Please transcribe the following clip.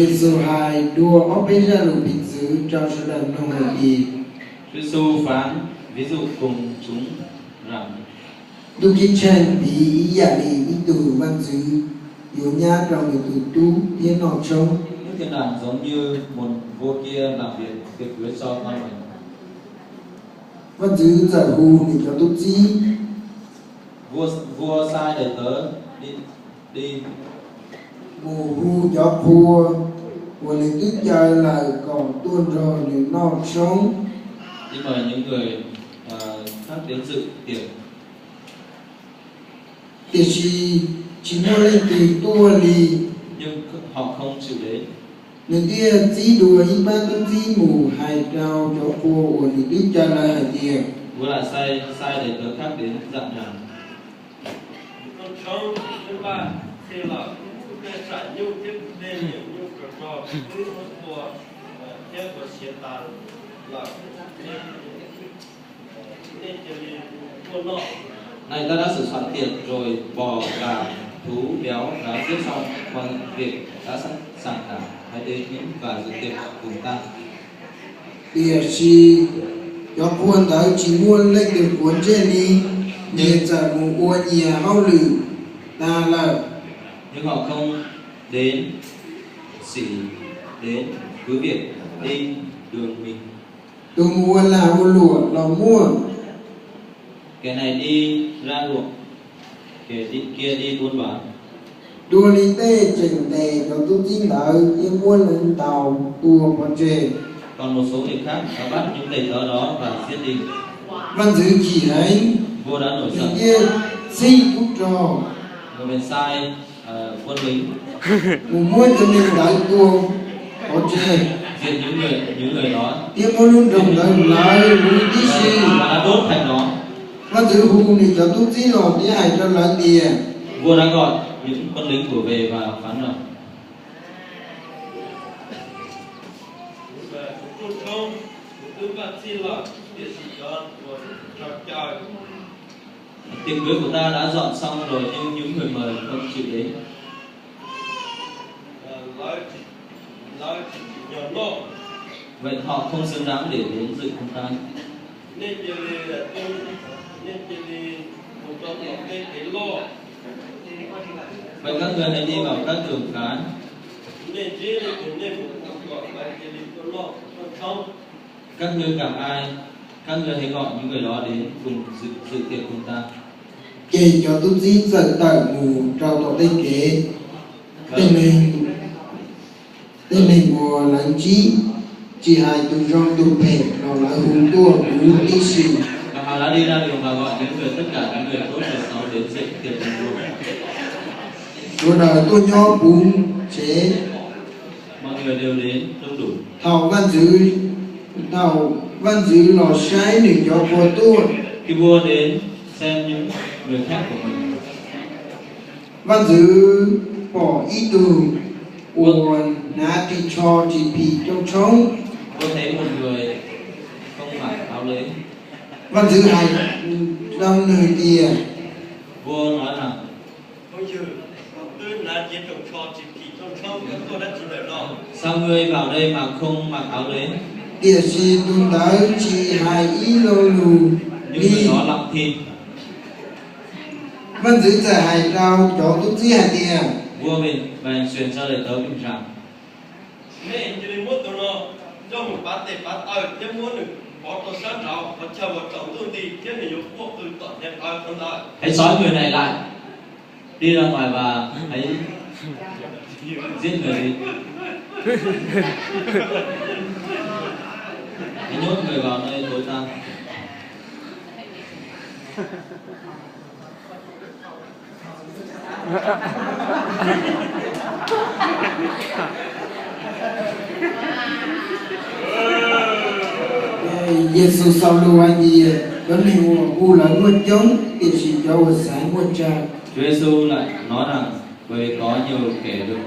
Yexus hais dua ob peb zaj lus piv txwv rau sawv daws mloog hais tias, Yexus phán ví dụ cùng chúng rằng, ntuj ceeb tsheej piv ib yam li ib tug vaj ntxwv yuav nyab rau nws tus tub thiab noj tshoob. Nước thiên đàng giống như một vua kia làm việc tiệc cưới cho con mình. Vaj ntxwv txawm hu nws cov tub txib, Vua, vua sai đầy tớ đi, đi mus hu cov qhua uas nws twb caw lawm kom tuaj nrog nws noj tshoob. Đi mời những người, ờ, khác đến dự tiệc. Tiam sis tsis muaj leej twg tuaj li. Nhưng họ không chịu đến. Nws thiaj txib dua ib pab tub txib mus hais rau cov qhua uas nws twb caw lawm hais tias, Vua lại sai, sai đầy tớ khác đến dặn rằng, Tus tshoob twb npaj txhij lawm, tus dej sam nyuj thiab tus dej niam nyuj rog rog twb muab tua thiab ua siav tas lawm, nej cia li tuaj noj. Này, ta đã sửa soạn tiệc rồi, bò, gà, thú, béo, ráo, giết xong, mọi việc đã sẵn sàng cả, hãy đến và dự tiệc cùng ta. Tiam sis cov qhua ntawd tsis muaj leej twg quav ntsej li, nyias txawm mus ua nyias hauj lwm tas lawm. Nhưng họ không đến, chỉ đến cứ việc đi đường mình. Tus mus ua lag ua luam los muaj, kẻ này đi ra ruộng, kẻ kia đi buôn bán. Dua li tej tseem ntes cov tub txib ntawd thiab muab lawv ntaus tua pov tseg. Còn một số người khác đã bắt những thầy tớ đó và giết đi. Vaj ntxwv chim heev, Vua đã nổi giận. Nws thiaj txhij tub rog, Người sai, ờ, quân lính, mus muab cov neeg ntawd tua pov tseg, giết những người, những người đó, thiab muab lub nroog ntawd lawv huv tib si. Và đã đốt thành nó. Vaj ntxwv hu nws cov tub txib los thiab hais rau lawv tias, Vua đã gọi những quân lính của về và phán rằng, Tiệc cưới của ta đã dọn xong rồi nhưng những người mời không chịu đến. Vậy họ không xứng đáng để đến dự cùng ta. Vậy các ngươi hãy đi vào các đường cái. Các ngươi gặp ai, các ngươi hãy gọi những người đó đến cùng dự, dự tiệc cùng ta. Ces cov tub txib txawm tawm mus rau tom tej kev. Tej neeg, tej neeg uas lawv ntsib, tsis hais tus zoo tus phem los lawv hu tuaj huv tib si. Và họ đã đi ra đường và gọi những người, tất cả những người tốt và xấu đến dự tiệc mừng vui. Sawv daws tuaj nyob puv tsev. Mọi người đều đến đông đủ. Thaum vaj ntxwv, thaum vaj ntxwv los saib nws cov qhua tuaj. Khi vua đến xem những người khác của mình. Vaj ntxwv pom ib tug uas hnav ris tsho tsis phim rooj tshoob. Vua thấy một người không mặc áo lễ. Vaj ntxwv hais rau nws tias, Vua nói rằng, Sao ngươi vào đây mà không mặc áo lễ? Tiam sis tus ntawd tsis hais ib lo lus li. Vaj ntxwv txawm hais rau cov tub txib hais tias, Vua bèn, bèn truyền cho đầy tớ mình rằng, Nej cia li muab tus no coj mus pav tes pav taw thiab muab nws pov rau sab nraud qhov chaw uas tsaus ntuj nti thiab nws yuav quaj qw tom hniav qhov ntawd. Hãy trói người này lại, đi ra ngoài và hãy giết người đi. Hãy nhốt người vào nơi tối tăm. Yexus xaus lus hais tias, cov neeg uas hu lawv muaj coob, tiam sis cov uas xaiv muaj tsawg. Chúa Giêsu lại nói rằng, bởi vì có nhiều kẻ được